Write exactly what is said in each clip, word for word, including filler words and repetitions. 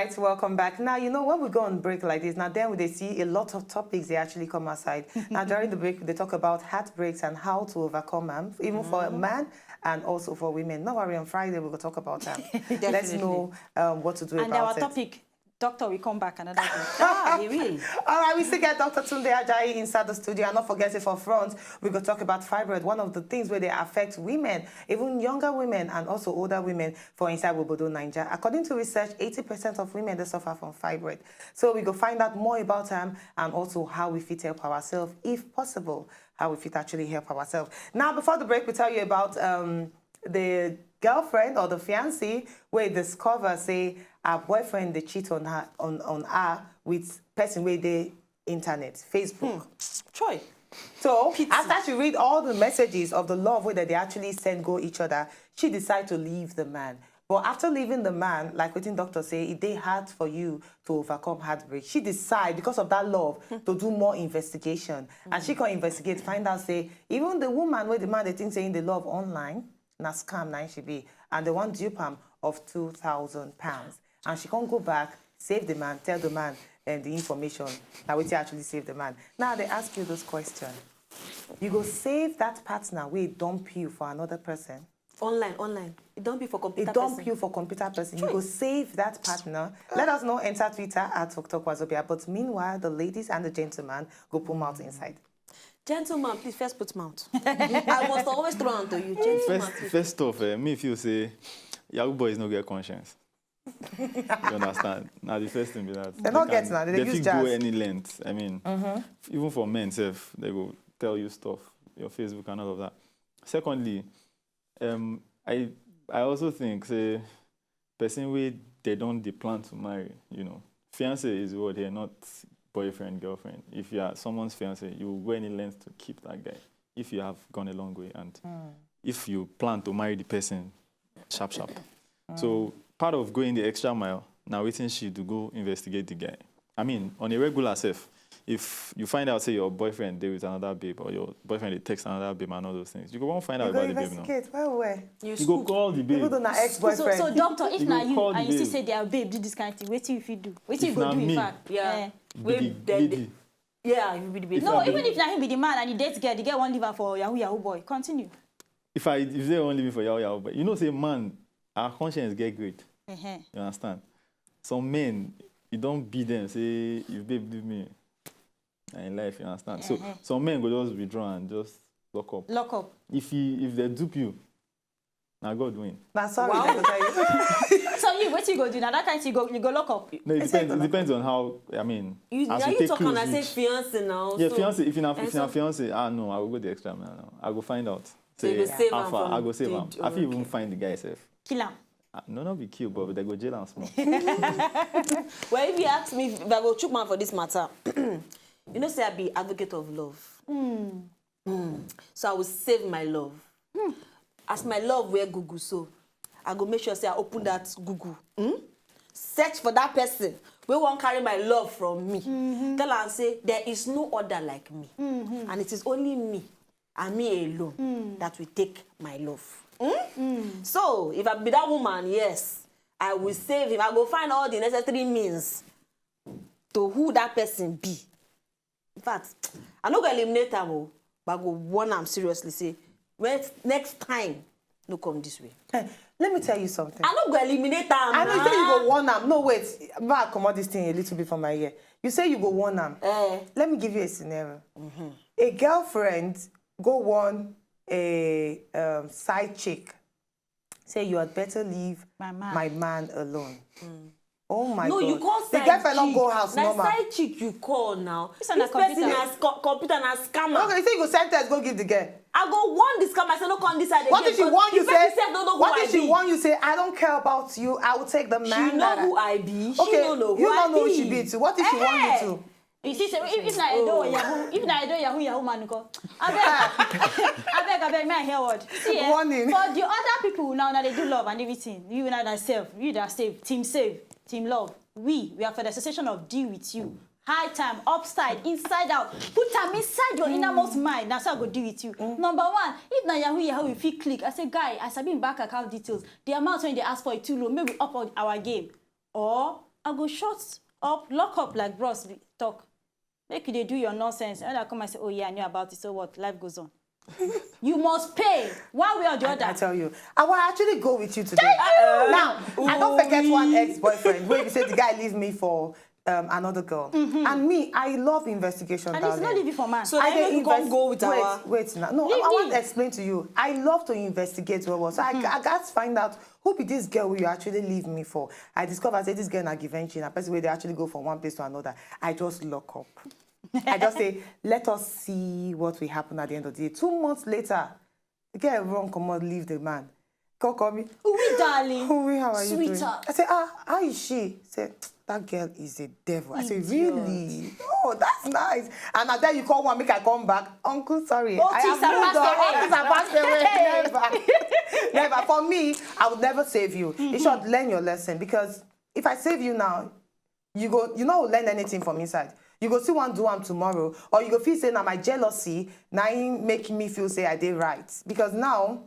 Right, welcome back. Now, you know, when we go on break like this, now then they see a lot of topics they actually come outside. Now, during the break, they talk about heartbreaks and how to overcome them, even for a man and also for women. No worry, on Friday, we'll talk about them. Let's Definitely. know um, what to do And about our it. Topic, doctor will come back another day. Ah, he will. All right, we still get Doctor Tunde Ajayi inside the studio. And not forget it for front, we go talk about fibroid, one of the things where they affect women, even younger women and also older women for inside Obodo Naija. According to research, eighty percent of women they suffer from fibroid. So we go find out more about them and also how we fit help ourselves, if possible, how we fit actually help ourselves. Now, before the break, we tell you about um, the girlfriend or the fiancé where discover say her boyfriend they cheat on her on, on her with person where they internet, Facebook. Choi. So after she read all the messages of the love way that they actually send go each other, she decide to leave the man. But after leaving the man, like wetin doctor say, it dey hard for you to overcome heartbreak. She decide because of that love to do more investigation, and she can investigate, find out say even the woman where the man they think saying they love online, na scam na she be, and they want dupe am of two thousand pounds, and she can't go back, save the man, tell the man and the information. Now wetin actually save the man. Now they ask you this question: you go save that partner wey dump you for another person? Online, online. It don't be for computer It dump person. you for computer person. You go save that partner. Let us know. Enter Twitter at Tok Tok Wazobia. But meanwhile, the ladies and the gentlemen go put mouth inside. Gentleman, please first put mouth. I must always throw on to you. Gentleman, First, please. First off, eh, me if you say Yahoo boys no get conscience. You understand? Now the first thing be that They no get now, they dey fit use go jazz. Any length. I mean, even for men self, they go tell you stuff, your Facebook and all of that. Secondly, um, I I also think say person wey they don't dey plan to marry, you know, fiance is the word here, not boyfriend, girlfriend. If you are someone's fiance, you will go any length to keep that guy if you have gone a long way and if you plan to marry the person sharp sharp. So part of going the extra mile, now waiting she to go investigate the guy. I mean, on a regular self, if you find out say your boyfriend dey with another babe or your boyfriend dey text another babe and all those things, you go wan find out You go about the babe now. Investigate. Well, well. You You go school. Call the People babe. do not ex So, so boyfriend. Doctor, if You na go you call and the you see babe. Say their babe did this kind of thing, wetin you fit do? Wetin you If go na do in me, fact? Yeah. Eh. Wait, Be the then- lady. Yeah, you be the baby. No, na even me. If na him be the man and he date girl, the girl won't leave her for Yahoo Yahoo boy. Continue. If I if they only be for Yahoo Yahoo, but you know say man, our conscience get great. Uh-huh. You understand? Some men, you don't beat them. Say if babe leave me, na in life, you understand? So Uh-huh. Some men go just withdraw and just lock up. Lock up. If he if they dupe you, now God win. Now sorry, Wow. I go tell you. So you, what you go do now? That kind you go, you go lock up. No, it It's depends. like It depends on how I mean. You, As now we you take talk close and I say reach. Fiance now. Yeah, So- fiance. If you have and if you have so- Fiance, ah no, I will go the extra mile now. I go find out. So you go Say save how am far? from I go save am. the- I fit even okay. Find the guy safe. Kill him. Ah, no, not be killed, but they go jail and small. Well, if you ask me, if I go chook man for this matter, you know, say I be advocate of love. Mm. So I will save my love. As my love wear Google, so I go make sure say I open that Google. Hmm? Search for that person wey wan carry my love from me. Tell am say there is no other like me, and it is only me and me alone that will take my love. Hmm? So if I be that woman, yes, I will save him. I go find all the necessary means to who that person be. In fact, I no go eliminate am o, but I go warn am seriously say, wait, next time, no come this way. Hey, let me tell you something. I no go eliminate am. I know na. say you go warn am. No, wait. Back come all this thing a little bit from my ear. You say you go warn am. Eh. Let me give you a scenario. A girlfriend go warn a um, side chick. Say you had better leave My man. my man alone. Oh my No, God. You call The side girlfriend not chick. Go house Na normal. Side chick you call now. It's on This a person computer. has co- computer and a scammer. Okay, you say you go send text go give the girl. I go warn the scammer. I say no come this side What again. if she warn you The say? person sef no know who What I if she be. Warn you say I don't care about you? I will take the man. She know that I- who I be. She Okay, no know who you I don't know who be. she be too. What if she warn you Eh-heh. too? You see, so if, if na Edo Yahoo, if na Edo Yahoo Yahoo man go, abeg, abeg, abeg, may I hear word? See, eh, Warning. For the other people now, now they do love and everything. You now that self, you that save, team save, team love. We, we are for the association of deal with you. High time, upside, inside out. Put them inside your innermost mind. That's how I go deal with you. Number one, if na Yahoo Yahoo, if you click, I say, guy, I sabi him bank account details. The amount when they ask for it too low. Maybe up on our game. Or I go shut up, lock up like bros be talk. Make you dey do your nonsense. And I come and say, "Oh yeah, I knew about it. So what? Life goes on." You must pay one way or the other. I tell you, I will actually go with you today. Thank you. Now, I don't forget one ex-boyfriend where you say the guy leave me for um, another girl. And me, I love investigation. And it's not darling. Leaving for man. So I then dey you come invest- go with wait, our wait now. No, Leave I, I want me. To explain to you. I love to investigate well, well. So I, I got to find out who be this girl you actually leave me for. I discover say this girl na Givenchy, na person where they actually go from one place to another. I just lock up. I just say, let us see what will happen at the end of the day. Two months later, the girl run comot, leave the man. Come call me. Uwi, darling. Uwi, how are you doing? Sweetheart. I say, ah, how is she? Say, that girl is a devil. I say, idiot. Really? Oh, that's nice. And I tell you, call one, make I come back. Uncle, sorry. All things have passed away. All things have passed away. Hey. Never. Never. For me, I would never save you. In short, learn your lesson, because if I save you now, you go, you no learn anything from inside. You go see one do am tomorrow, or you go feel say na my jealousy na im make me feel say I dey right. Because now,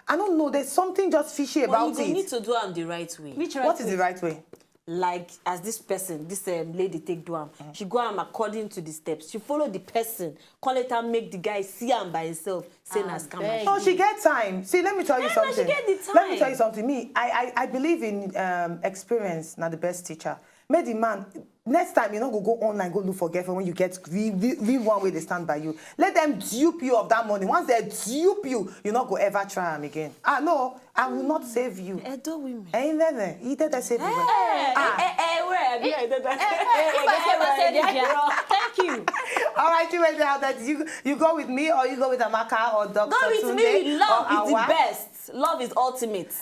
I don't know, there's something just fishy about it. But you go need to do am the right way. Which right way? What is the right way? Like as this person, this um, lady take do am. She go am according to the steps. She follow the person, call it and make the guy see am by himself. Say na scam. No, she get time. See, let me tell you something. She get the time. Let me tell you something. Me, I, I, I believe in um, experience, not the best teacher. Make the man, next time you no go go online, go look for girlfriend when you get real, real, real one way they stand by you. Let them dupe you of that money. Once they dupe you, you no go ever try am again. Ah, no, I will not save you. Edo women. Eh, no, no, he did that save you. Hey, ah. Eh, eh, eh, where? Eh, eh, eh, eh, eh, eh, eh, eh, eh, eh, eh, eh, eh, eh, thank you. All right, you went out that you you go with me or you go with Amaka or Doctor Tunde. Go with me. Love is the best. Love is ultimate.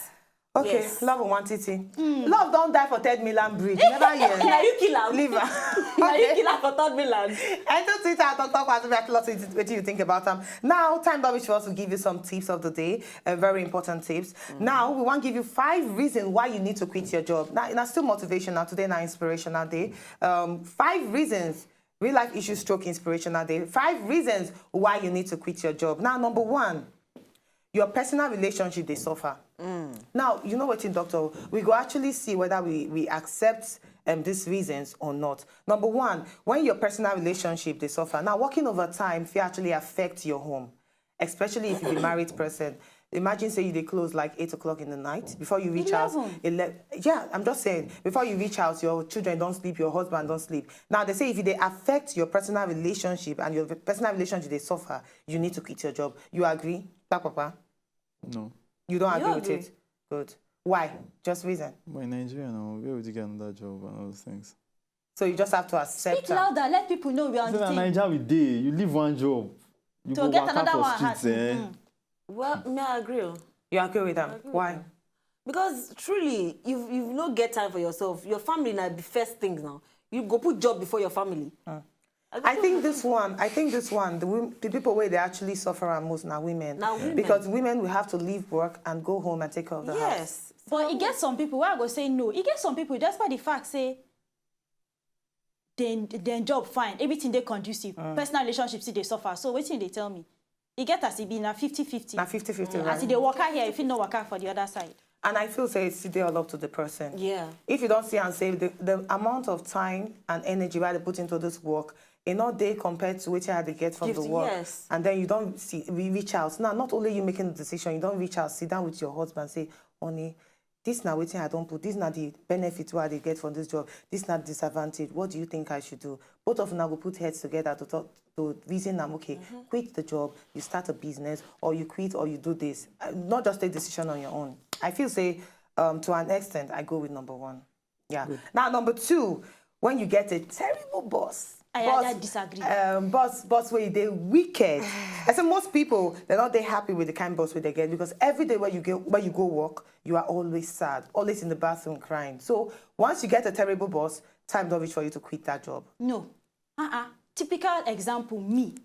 Okay, yes. Love one titi. Mm. Love don't die for Third Milan Bridge. Never hear. Now you kill her. Leave her. Now you kill her for Third Milan. And to Twitter, I don't talk about it. What do you think about them? Now, time that we should also give you some tips of the day. A very important tips. Mm. Now, we want to give you five reasons why you need to quit your job. Now, it's still motivational today, now inspirational day. Um, five reasons, real life issue stroke inspirational day. Five reasons why you need to quit your job. Now, number one, your personal relationship they suffer. Mm. Now, you know what in doctor, we go actually see whether we, we accept um, these reasons or not. Number one, when your personal relationship they suffer. Now, working overtime fit actually affect your home, especially if you be married person. Imagine say you dey close like eight o'clock in the night before you reach out. Eleven. Ele- yeah, I'm just saying. Before you reach out, your children don't sleep, your husband don't sleep. Now they say if they affect your personal relationship and your personal relationship they suffer, you need to quit your job. You agree? Pa, pa, pa? No. You don't agree with it? Good. Why? Just reason. But in Nigeria now, where would you get another job and all those things? So you just have to accept. Speak louder, let people know we are on the team. Nigeria we dey. You leave one job, you go get another one. Streets, eh? Well, me, I agree. Oh. You agree with them? Why? Because truly, if you no get time for yourself, your family na the first thing now. You go put job before your family. Mm. I think this one, I think this one, the, the people where they actually suffer are most now women. Now women. Because women, we have to leave work and go home and take care of the house. Yes. But it gets some people where I go say no. It gets some people just by the fact say then then job fine, everything they conducive. Mm. Personal relationships they suffer. So waiting they tell me. E get as e be, na fifty fifty. Na fifty fifty, right? As e dey waka here, if you no waka for the other side. And I feel say it's still all up to the person. Yeah. If you don't see and say the, the amount of time and energy where they put into this work, e no dey compared to wetin I dey get from the work. Yes. And then you don't see, we reach out. Now, not only you making the decision, you don't reach out, sit down with your husband, say, "Honey, this na wetin I don't put. This na the benefit where I dey get from this job. This na the disadvantage. What do you think I should do?" Both of una go put heads together to talk, to reason am, okay, quit the job, you start a business, or you quit, or you do this. Uh, not just take decision on your own. I feel say, um, to an extent, I go with number one. Yeah. Good. Now, number two, when you get a terrible boss. I, I disagree. Um, boss, boss where they wicked. I say most people, they're not they happy with the kind of boss where they get, because every day where you get, where you go work, you are always sad, always in the bathroom crying. So once you get a terrible boss, time don't reach for you to quit that job. No. Uh-uh. Typical example, me.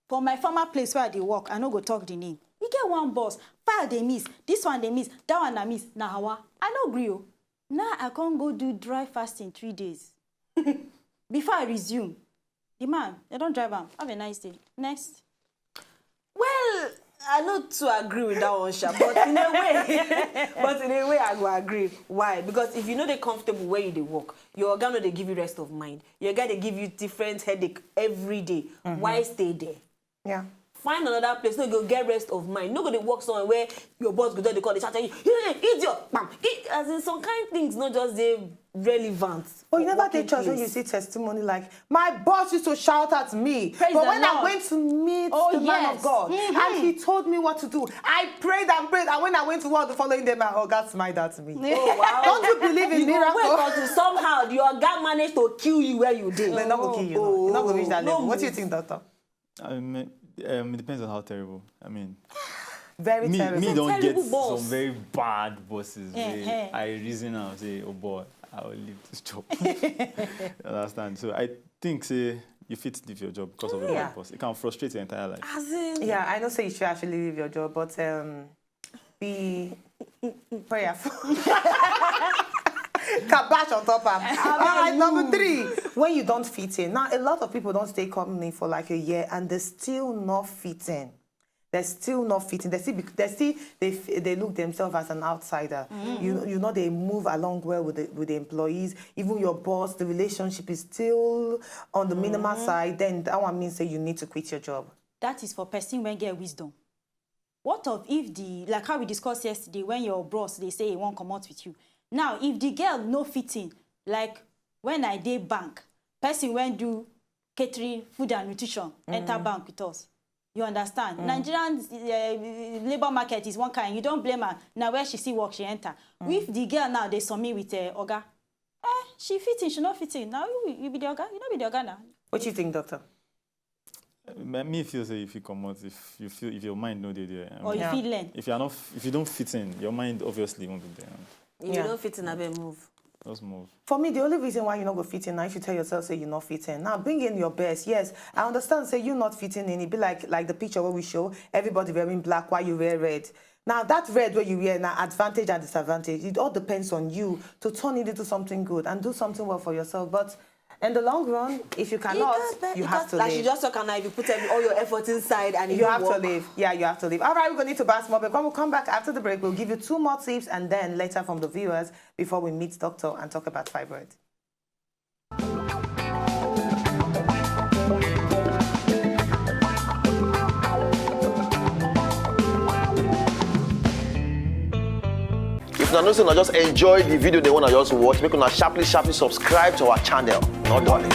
For my former place where I dey work, I no go talk the name. You get one boss, file they miss, this one they miss, that one I miss, na hawa. I no gree o. Now I can't go do dry fasting three days. Before I resume, the man, they don't drive am. Have a nice day. Next. Well, I no too agree with that one, sha, but in a way, but in a way, I go agree. Why? Because if you no dey comfortable where you dey work, your oga no dey give you rest of mind. Your guy dey give you different headache every day. Why stay there? Yeah. Find another place, no go get rest of mind. No go dey work somewhere where your boss go just dey call, dey shout at you, "Hey, idiot, bam!" It, as in, some kind things no just dey relevant. But you for never take working chance when you place. See testimony like, "My boss used to shout at me, Praise but the when I Lord. Went to meet Oh, the man yes. Of God, and he told me what to do, I prayed and prayed, and when I went to work the following day, my oga smiled at me." Oh, wow. Don't you believe in You go miracle? Wait until somehow the oga manage to kill you where you dey. Dem no go kill you. No. You no go reach that No level. What do you move. Think, doctor? Um, um, it depends on how terrible. I mean, Very me, terrible. Me don't Terrible get boss. Some very bad bosses. Eh, Wey eh. I reason and say, "Oh boy, I will leave this job." You understand? So I think say you fit leave your job because of a Yeah. Bad boss. It can frustrate your entire life. As in, Yeah, I know say you should actually leave your job, but um, be prayerful. Kabash on top am. All right, number three, when you don't fit in. Now, a lot of people don't stay company for like a year and they still not fit in. They're still not fitting. They still, be- they still, they, f- they look themselves as an outsider. You, you know, they move along well with the, with the employees. Even your boss, the relationship is still on the minimal side. Then that one means say you need to quit your job. That is for person wey get wisdom. What of if the, like how we discussed yesterday, when your boss dey say he wan comot with you? Now, if the girl no fit in, like when I dey bank, person wey do catering, food and nutrition enter bank with us. You understand? Nigerian uh, labor market is one kind. You don't blame her. Now where she see work, she enter. If the girl now dey sum me with uh, oga, eh, she fit in, she no fit in. Now you, you be the oga, you no be the oga now. What do you think, doctor? Me me feel say if you comot, if you feel if your mind no dey there, I Or mean, you fit learn. If you are not, if you don't fit in, your mind obviously won't be there. If you don't fit in, abeg move. Just move. For me, the only reason why you not go fit in now if you tell yourself say you not fit in. Now bring in your best. Yes, I understand say you not fitting in. It be like like the picture where we show everybody wearing black while you wear red. Now that red where you wear now advantage and disadvantage. It all depends on you to turn it into something good and do something well for yourself. But in the long run, if you cannot, you have to Like leave. She just talk, and if you put every, all your effort inside and it You don't have to work, leave. Yeah, you have to leave. All right, we're going to need to buy a small break. When we come back after the break, we'll give you two more tips and then later from the viewers before we meet doctor and talk about fibroid. If una know say una just enjoy the video, the one I just watch, make una sharply sharply subscribe to our channel. No darling.